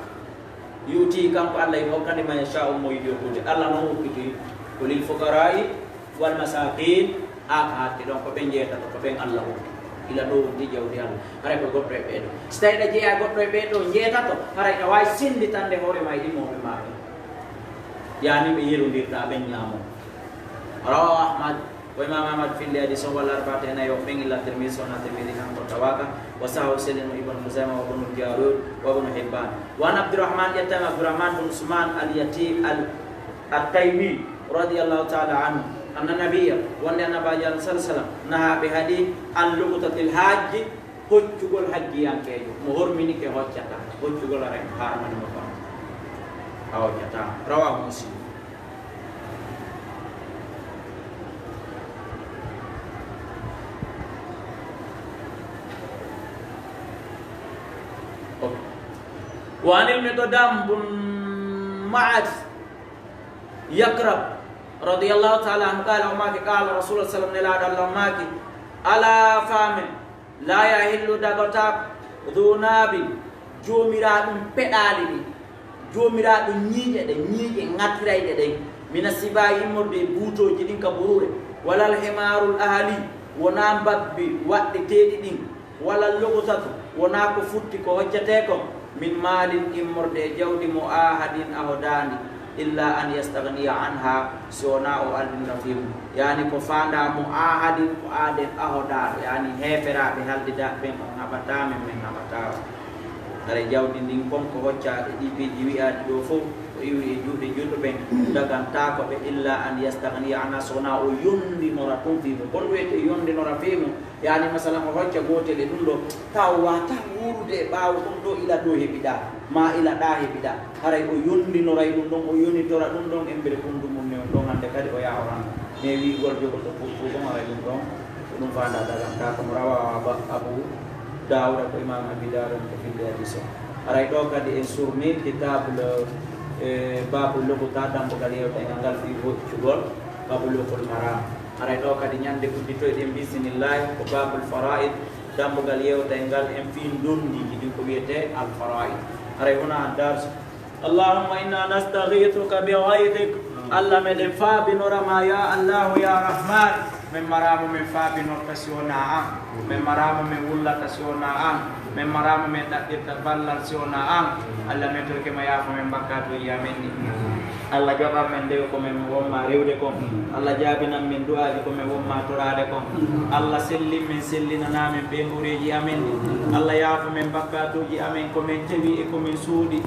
yu'ti, kanko Allah, imo hokkande man yasha'u, mo yiɗi hokkude. Allah noon hokkiti ko lil fuqara'i wal masakin, haa ka hatti ɗon ko ɓen njeetato, ko ɓen Allah hokki. Ila ɗo wonti jawdi Allah. Haray ko goɗɗo e ɓee ɗo. Si tawi ɗa jeyaa goɗɗo e ɓee ɗo njeetato, haray ɗa waawi sennditande hoore ma e ɗimooɓe ma ɓen. Yaani ɓe yerondirta ɓen ñaamo. Rawahu Ahmad. Ko Imam Ahmad filli hadiis on walla arba'ata e nayo ɓen illa Tirmidhi, so wonaa Tirmidhi kanko tawaaka, wa sahahu sellini mo Ibn Khuzaima wa Ibn Jarud wa Ibn Hibban. Wa an Abdurrahman, ƴettama Abdurrahman bin Usman al-Yati-, al-, at-Taymi, radiyallahu ta'ala anhu, anna nabiyya, wonde Annabaajo Allah sallallahu alaihi wasallam, naha ɓe haɗi an luqtatil hajji, hoccugol hajjiyankeejo, mo horminike hoccata, hoccugol ara en haramani mo ɗon. A hoccataa. Rawahu Muslim. وعن المقدام بن معد يكرب رضي الله تعالى عنه قال، o maaki, قال رسول الله صلى الله عليه وسلم, Nelaaɗo Allah o maaki, ألا فام، لا يحل, dagotaako, ذو ناب, joomiraaɗum peɗaali ɗin, joomiraaɗum ñiiƴe ɗen, ñiiƴe ŋatirayɗe ɗen, من السباع, immorde e buutooji ɗin ka buruure, ولا الحمار الأهلي, wonaa mbabbi waɗɗeteeɗi ɗin, ولا اللقطة, wonaa ko futti ko hoccetee kon, من مال, immorde e jawdi, معاهد, ahodaandi, إلا أن يستغني عنها, si wonaa o alɗinira fii mun. Yaani ko faandaa معاهد, ko aaden ahodaaɗo, yaani heeferaaɓe haldidaaɓe ɓen, on haɓataa men, men haɓataa on. Haray jawdi ndin kon ko hoccaa e ɗii piiji wi'aaɗi ɗoo fow, ko iwi e juuɗe julɓe ɓen, dagantaako ɓe, إلا أن يستغني عنها, si wonaa o yondinora tun fii mun. Ko honɗum wi'etee yondinora fii mun? Yaani, masalan, o hocca gootel e ɗum ɗoo, taw o waawataa wuurude e ɓaawo ɗum ɗoo ila ɗoo heɓiɗaa, maa ila ɗaa heɓiɗaa. Haray o yondinoray ɗum ɗon, o yonitora ɗum ɗon, embere ɓunndu mum ne on ɗon hannde kadi o yahoran. Mais wi'ugol jogotoo pour pour ɗon, haray ɗum ɗon, ko ɗum faandaa dagantaako mo. رواه أبو داود, ko Imaam Abi Daawuda ko fillii hadiis o. Haray ɗoo kadi en surni kitaabul, e, baabul luqta, dambugal yewta e ngal fii hoccugol ka Buluughul Maraam. Haray ɗoo kadi ñande udditoyɗen bismillaahi ko baabul faraa'id, dambugal yewta e ngal en fii ndonndiiji ɗin ko wi'etee al faraa'id. Haray wona dars. اللهم إنا نستغيثك بغيثك. Allah, meɗen faabinora ma, ya Allahu, ya Rahman. Men maraama men faabinorta si wonaa an. Men maraama men wullata si wonaa an. Men maraama men ɗaɓɓirta ballal si wonaa an. Allah, men torike ma, yaafo men bakkaatuuji amen ɗin. Allah, jaɓan men ndewe ko men wonma rewde kon. Allah, jaabinan men du'aaji ko men wonma toraade kon. Allah, sellin men, sellinanaa men ɓeynguureeji amen ɗin. Allah, yaafo men bakkaatuuji amen, ko men tewi e ko men suuɗi,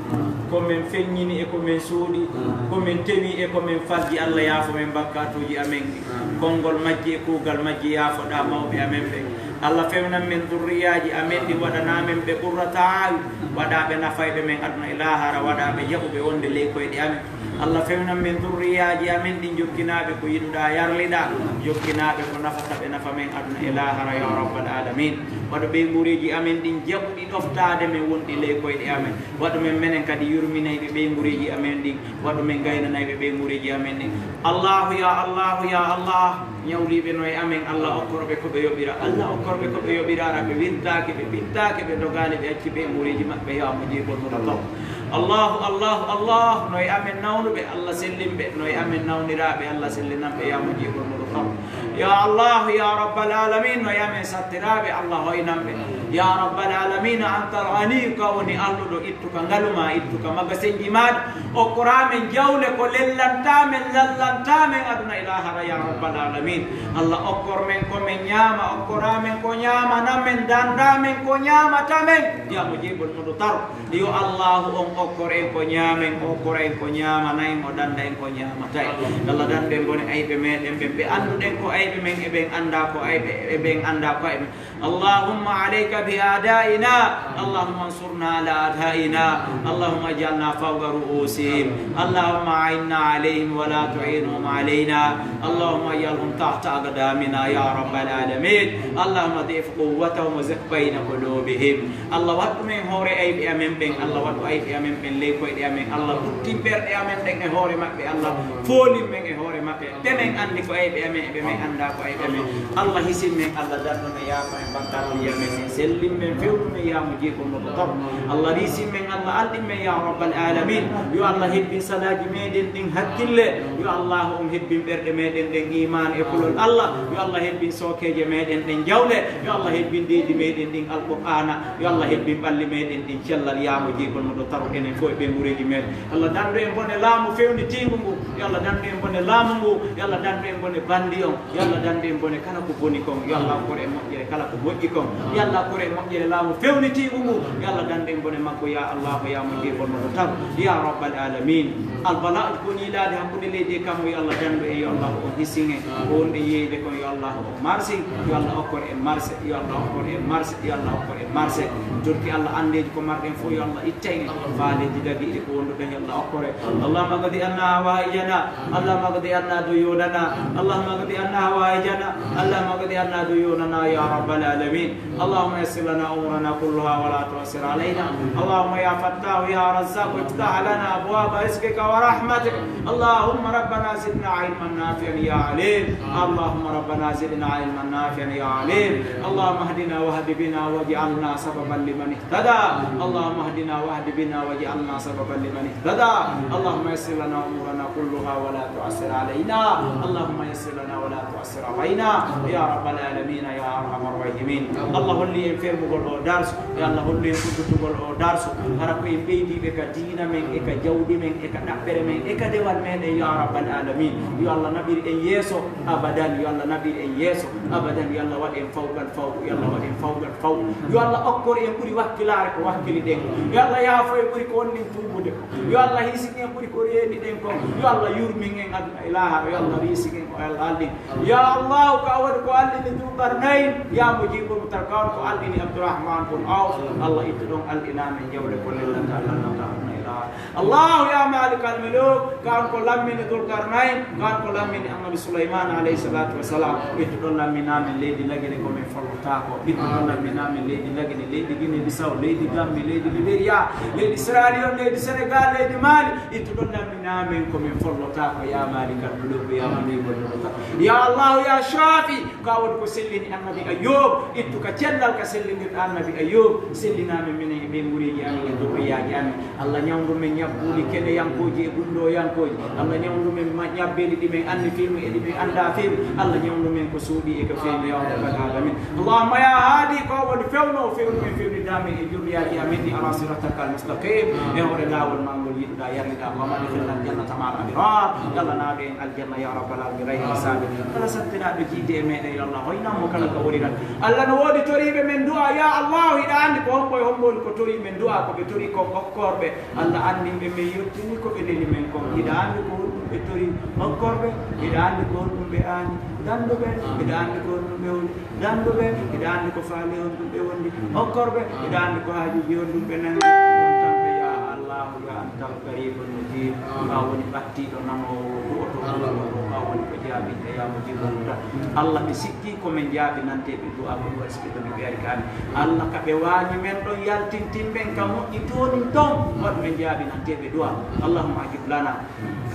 ko men feññini e ko men suuɗi, ko men tewi e ko men falji. Allah, yaafo men bakkaatuuji amen ɗin. Konngol majji e kuugal majji, yaafoɗaa mawɓe amen ɓen. Allah, fewnan men durriyaaji amen ɗin, waɗanaa men ɓe qurrata a'yun, waɗaa ɓe nafayɓe men aduna e laahara, waɗaa ɓe jaɓuɓe wonde ley koyɗe amen. Allah, fewnan men durriyaaji amen ɗin, jokkinaa ɓe ko yiɗuɗaa yarliɗaa, jokkinaa ɓe ko nafata ɓe nafa men aduna e laahara, ya rabbal aalamiin. Waɗu ɓeynguureeji amen ɗin jaɓuɗi ɗoftaade men wonɗi ley koyɗe amen. Waɗu men menen kadi yurminayɓe ɓeynguureeji amen ɗin. Waɗu men gaynanayɓe ɓeynguureeji amen ɗin. Allahu, ya Allahu, ya Allah, ñawliiɓe no e amen, Allah okkor ɓe ko ɓe yoɓira. Allah okkor ɓe ko ɓe yoɓira, hara ɓe wirtaaki, ɓe ɓittaaki, ɓe dogaali, ɓe acci ɓeynguureeji maɓɓe, ya Mujiibul Mudtar. Allahu, Allahu, Allah, no e amen nawnuɓe, Allah sellin ɓe, no e amen nawniraaɓe, Allah sellinan ɓe, ya Mujiibul Mudtar. Ya Allahu, ya Rabbal Aalamiin, no e amen sattiraaɓe, Allah hoynan ɓe. Ya Rabbal Aalamiin, Antal Ghaniyu, ka woni alluɗo ittuka ngalu maa, ittuka magasinji maaɗa. Okkoraa men jawle ko lellantaa men, lallantaa men aduna e laahara, ya Rabbal Aalamiin. Allah okkor men ko men ñaama, okkoraa men ko ñaamana men, dandaa men ko ñaamata men. Ya Mujiibul Mudtar. Yo Allahu on okkor en ko ñaamen, okkor en ko ñaamana en, o danda en ko ñaamata en. Allah dandu en bone ayɓe meɗen ɓen, ɓe annduɗen ko ayɓe men, e ɓen anndaa ko ayɓe, e ɓen anndaa ko ayɓe men. اللهم عليك بأعدائنا، اللهم انصرنا على أعدائنا، اللهم اجعلنا فوق رؤوسهم، اللهم أعنا عليهم ولا تعينهم علينا، اللهم اجعلهم تحت أقدامنا يا رب العالمين. اللهم ضعف قوتهم وزق بين قلوبهم. Allah, waɗu men hoore ayɓe amen ɓen. Allah, waɗu ayɓe amen ɓen ley koyɗe amen. Allah, ɓuttin ɓerɗe amen ɗen e hoore maɓɓe. Allah, foolin men e hoore maɓɓe. Ɓe men anndi ko ayɓe amen, e ɓe men anndaa ko ayɓe amen. Allah, hisin men. Allah, dandu men, yaafa men bakkaatuuji amen, men sellin men, fewnu men, ya Mujiibul Mudtar. Allah, riisin men, Allah, alɗin men, ya Rabbal Aalamiin. Yo Allah hebbin salaaji meɗen ɗin hakkille. Yo Allah on hebbin ɓerɗe meɗen ɗen iimaan e kulol Allah. Yo Allah hebbin sookeeje meɗen ɗen jawle. Yo Allah hebbin deedi meɗen ɗin Alqur'aana. Yo Allah hebbin ɓalli meɗen ɗin cellal, ya Mujiibul Mudtar, enen fof e ɓeynguureeji meɗen. Allah, dandu en bone laamu fewnitiingu ngu. Yo Allah, dandu en bone laamu ngu. Yo Allah, dandu en bone bandi on. Yo Allah, dandu en bone kala ko boni kon. Yo Allah, okkor en moƴƴere kala ko moƴƴi kon. Yo Allah, okkor en moƴƴere laamu fewnitiingu ngu. Yo Allah, dandu en bone makko, ya Allah, ya Mujiibul Mudtar, ya Rabbal Aalamiin. Albala'uji ko ñiilaade hakkunde leydi e kammu, yo Allah, dandu en, yo Allah, on hisin en. Ko wonɓe yeeyde kon, yo Allah, on marsin. Yo Allah, okkor en marse. Yo Allah, okkor en marse. Yo Allah, okkor en marse. Torki Allah, anndeeji ko marɗen fof, yo Allah, itta en. Faaleeji dagiiɗi ko wonduɗen, yo Allah, okkor en. اللهم اقض عنا حوائجنا. اللهم اقض عنا ديوننا. اللهم اقض عنا حوائجنا. اللهم اقض عنا ديوننا يا رب العالمين. اللهم يسر لنا أمورنا كلها ولا تعسر علينا. اللهم يا فتاح يا رزاق افتح لنا أبواب رزقك ورحمتك. اللهم ربنا زدنا علما نافعا يا عليم. اللهم ربنا زدنا علما نافعا يا عليم. اللهم اهدنا واهد بنا واجعلنا سببا لمن اهتدى. اللهم اهدنا واهد بنا واجعلنا سببا لمن اهتدى. اللهم يسر لنا أمورنا كلها ولا تعسر علينا. اللهم يسر لنا ولا تعسر علينا يا رب العالمين يا أرحم الراحمين. Allah hollu en fermugol oo darsu, yo Allah hollu en udditugol oo darsu, hara ko en ɓeydiiɓe ka diina men, e ka jawdi men, e ka ɗaɓɓere men, e ka dewal meɗen, ya rabbal alamin. Yo Allah naɓir en yeeso abadan, yo Allah naɓir en yeeso abadan, yo Allah waɗ en fawqal fawq, yo Allah waɗ en fawqal fawq. Yo Allah okkor en ɓuri wakkilaare ko wakkili ɗen. Yo Allah yaafo en ɓuri ko wonnin tuubude. Yo Allah hisini en ɓuri ko reeni ɗen kon. Yo Allah yurmin en aduna e laahara. Yo Allah risik en ko Allah alɗin. Ya Allah, ka woni ko alɗini Dul Qarnayn, ya Mujibul Mutar, ka woni ko alɗini Abdurrahman bun Awf. Allah ittu ɗon alɗina men jawle ko lellata, lallata aduna e laahara. Allahu ya Malikal Muluk, ka woni ko lammini Dul Qarnayn, ka woni ko lammini Annabi Sulaiman alayhi salatu wassalam. Ittu ɗon lammina men leydi Lagine ko men follotako. Ittu ɗon lammina men leydi Lagine, leydi Guinée Bissau, leydi Gambie, leydi Liberia, leydi Sierra Leone, leydi Senegal, leydi Mali. Ittu ɗon lammina men ko men follotako ya Malikal Muluk, ya Mujibul Mutar. Ya Allah, ya Shafi, ka woni ko sellini Annabi Ayyub, ittu ka cellal ka sellinirɗa Annabi Ayyub, sellina men minen e ɓeynguureeji amen e durriyaaji amen. Allah ñawndu men ñabbuuli keneyankooji e gunndooyankooji. Allah ñawndu men ma-, ñabbeeli ɗi men anndi fii mum e ɗi men anndaa fii mum. Allah ñawndu men ko suuɗii e ko feeñi, ya rabbal alamin. Allahumma ya haadi, ko woni fewno o fewni men, fewnida men e jurriyaaji amen ɗi ala siratakal mustaqim, e hoore laawol ma ngol yiɗuɗaa yarlida. Allahumma adkhilna al-jannata ma'al abrar. Yo Allah naadu en aljanna ya rabbal alamin, bi ghayri hisabin. Kala sattinaaɗo jiidi e meɗen, yo Allah hoynan mo kala ko woniran. Allah no woodi toriiɓe men du'a, ya Allah, hiɗa anndi ko hombo e hombo woni ko torii men du'a, ko ɓe torii kon okkorɓe. Allah anndi ɓe men yettini ko ɓe neli men kon. Hiɗa anndi ko honɗum ɓe torii okkorɓe, hiɗa anndi ko honɗum ɓe aani danduɓe, hiɗa anndi ko honɗum ɓe woni danduɓe, hiɗa anndi ko faale honɗum ɓe wondi okkorɓe, hiɗa anndi ko haajuuji honɗum ɓe nangi. Ɗum tan ɓe, ya Allah, ya antal qaribul mujib. Ka woni ɓattiiɗo nanoowo du'oto, du'oto, ka woni ko jaabinte, ya Mujibul Mutar. Allah, ɓe sikki ko men jaabinanteeɓe du'a, ko ɗum waɗi sikki ko mi ɓeeri ka amen. Allah, ka ɓe waañi men ɗon yaltintin men ka moƴƴi toonin ton, waɗ men jaabinanteeɓe du'a. Allahumma ajib lana.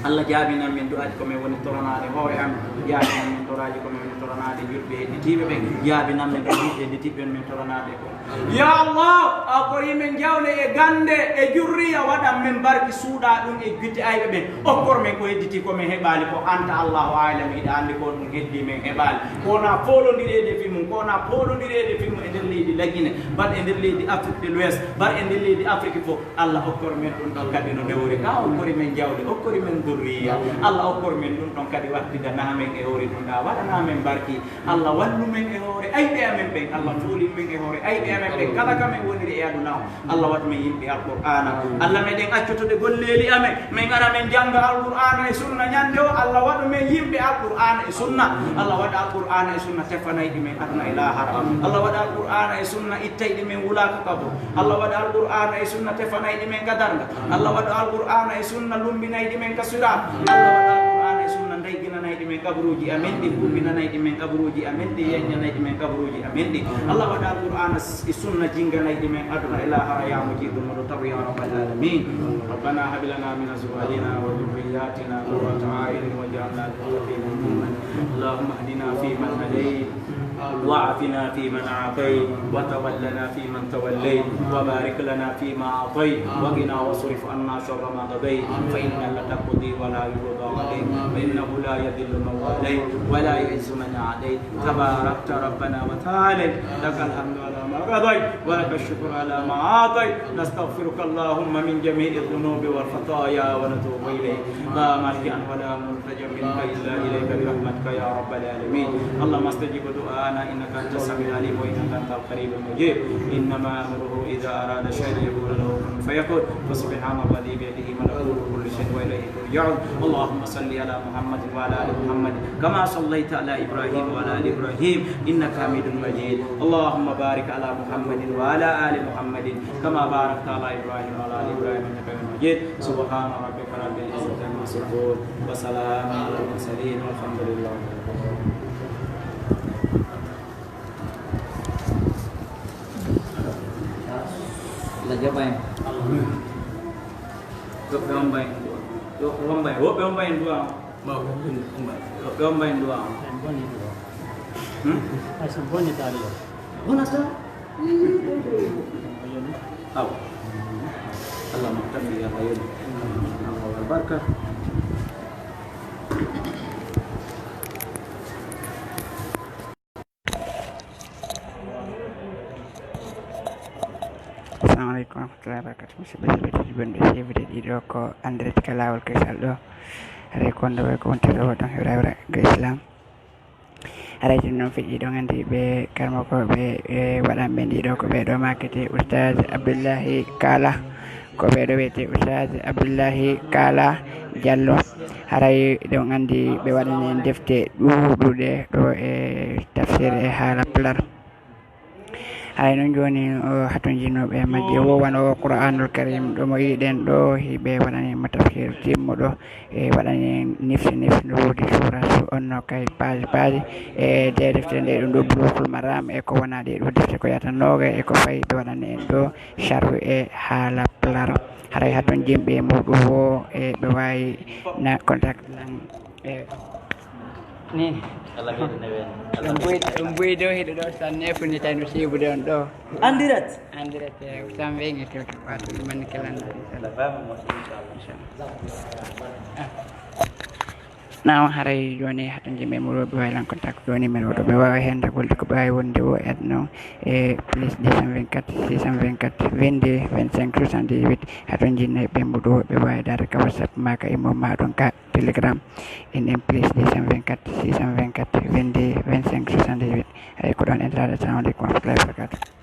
Allah, jaabinan men du'aaji ko men woni toranaade hoore amen, jaabinan men du'aaji ko men woni toranaade julɓe heɗitiiɓe ɓen, jaabinan men ɗon julɓe heɗitiiɓe ɓen men toranaade ko. Ya Allah, a okkorii men jawle e gannde e jurriya, waɗan men barki suuɗaa ɗum e gite ayɓe ɓen. Okkor men ko hedditii ko men heɓaali ko, anta Allahu a'lam, hiɗa anndi ko ɗum heddii men heɓaali. Ko wonaa foolondireede fii mum, ko wonaa foolondireede fii mum e nder leydi Lagine, bat e nder leydi Afrique de l'Ouest, bat e nder leydi Afrique fof. Allah okkor men ɗum ɗon kadi no newori, ka okkori men jawle, okkori men durriya. Allah okkor men ɗum ɗon kadi wattida naa men e hoore ɗum ɗa, waɗanaa men barki. Allah wallu men e hoore ayɓe amen ɓen. Allah foolin men e hoore ayɓe amen ɓen. Kala ka men woniri e aduna o, Allah waɗu men yimɓe Alqur'aana. Allah meɗen accotude golleeli amen, men ara men jannga Alqur'aana e sunna ñande o. Allah waɗu men yimɓe Alqur'aana e sunna. Allah waɗa Alqur'aana e sunna tefanayɗi men aduna e laahara. Allah waɗa Alqur'aana e sunna ittayɗi men wulaaka kaburu. Allah waɗa Alqur'aana e sunna tefanayɗi men ka darnga. Allah waɗa Alqur'aana e sunna lumbinayɗi men ka siraat. Allah waɗa Alqur'aana e sunna ndayginanayɗi men kaburuuji amen ɗi, kuɓinanayɗi men kaburuuji amen ɗi, yaññanayɗi men kaburuuji amen ɗi. Allah waɗa Alqur'aana s-, e sunna jinganayɗi men aduna e laahara, ya Mujibul Mutarri, ya Rabbal Alamin. ربنا هب لنا من أزواجنا وذرياتنا قرة أعين واجعلنا للمتقين إماما. اللهم اهدنا فيمن هديت، وعافنا فيمن عافيت، وتولنا فيمن توليت، وبارك لنا فيما أعطيت، وقنا واصرف عنا شر ما قضيت، فإنك تقضي ولا يقضى عليك، فإنه لا يذل من واليت، ولا يعز من عاديت، تباركت ربنا وتعاليت، لك الحمد على ما قضيت، ولك الشكر على ما أعطيت، نستغفرك اللهم من جميع الذنوب والخطايا ونتوب إليك، لا ملجأ ولا ملجأ منك إلا إليك برحمتك يا رب العالمين. اللهم استجب دعاءنا إنك أنت السميع العليم وإنك أنت القريب المجيب. إنما أمره إذا أراد شيئا أن يقول له كن فيكون. فسبحان الذي بيده ملكوت كل شيء وإليه ترجعون. اللهم صل على محمد وعلى آل محمد كما صليت على إبراهيم وعلى آل إبراهيم إنك حميد مجيد. اللهم بارك على محمد وعلى آل محمد كما باركت على إبراهيم وعلى آل إبراهيم إنك حميد مجيد. سبحان ربك رب العزة عما يصفون وسلام على المرسلين والحمد لله رب العالمين. Jaɓa en. Woɓɓe on mbayi en du'a. Woɓɓe on mbayi en du'a. Woɓɓe on mbayi en du'a. Hmm? Bonata. Aw. Allah mo tammi, Allah yoni. Allah albarka. Assalamu aleykum warahmatullahi wabarakatuh. Musidɓe, musidɓe tedduɓe, ɓe sewide ɗiɗo ko andirede ka laawol kesal ɗo. Haray ko wonde way ko wontirde o ɗon hewra hewra ga Islam. Haray ɗum noon feƴƴi ɗon anndi ɓe karmokooɓe e waɗanɓe ndi ɗo ko ɓe ɗo maakete Oustaz Abdullahi Kala. Ko ɓe ɗo wiyete Oustaz Abdullahi Kala Diallo. Haray ɗon anndi ɓe waɗani en defte ɗuuɗuɗe ɗo e tafsir e haala pular. Haray noon jooni o hatonjinooɓe e majje wo wano o Qur'anul Karim ɗo mo yiɗen ɗo hiɓe waɗani mo tafsir timmuɗo e waɗani en nifsi nifsi no woodi suura su onno kay page page e de defte nde ɗum ɗo Bulughul Maram e ko wona ɗe ɗo defte ko yatanooga e ko fayi ɓe waɗani en ɗo sharhu e haala pular. Haray hatonjinɓe e muɗum wo e ɓe waawi na contact lan e Ni. Ɗum buy, ɗum buy dow hiɗo ɗo sanne fu ni tawi no siibude on ɗo. Andirat. Andirat, eh, tan weŋe to, to, wato ɗum manni kelanda, inchallah. Inchallah. Ah. Naam, haray jooni hatonjinɓe muɗum ɓe waawi lan contact ɗo numéro ɗo ɓe waawi heen dagolde ko ɓe waawi wonde wo e adno e plus deux cent vingt-quatre, six cent vingt-quatre, vingt-deux, vingt-cinq, soixante-dix-huit. Hatonjinɓe muɗum ɓe waawi darde ka WhatsApp ma ka imo ma ɗon ka Telegram, N M plus deux cent vingt-quatre, six cent vingt-quatre, vingt-deux, vingt-cinq, soixante-dix-huit. Haray ko ɗon entrade. Assalamu aleykum warahmatullahi wabarakatuh.